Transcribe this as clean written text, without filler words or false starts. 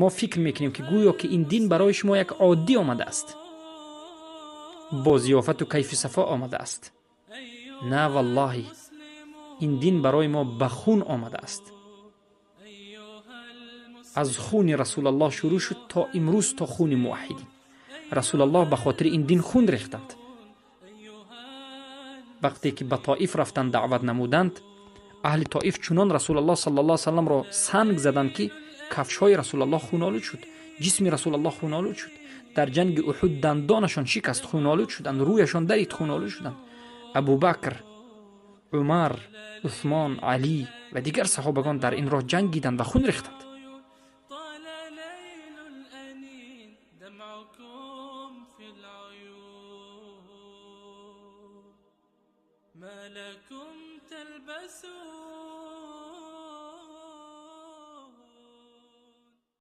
Мо фикр мекунем, ки гӯё ки ин дин барои шумо як оддӣ омадааст, бо зиёфату кайфу сафо омадааст. На, валлоҳи, ин дин барои мо ба хун омадааст. Аз хуни Расулаллоҳ шурӯъ шуд то имрӯз, то хуни муваҳҳидин. Расулаллоҳ ба хотири ин дин хун рехтанд. Вақте ки ба Тоиф рафтанд, даъват намуданд, аҳли Тоиф чунон Расулаллоҳ саллаллоҳу алайҳи васалламро санг заданд, ки кафшҳои Расулаллоҳ хунолуд шуд, ҷисми Расулаллоҳ хунолуд шуд. Дар ҷанги Уҳуд дандонашон шикаст, хунолуд шуданд, рӯяшон дарид, хунолуд шуданд. Абубакр, Умар, Усмон, Алӣ ва дигар саҳобагон дар ин роҳ ҷангиданд ва хун рехтанд. ما لكم تلبسون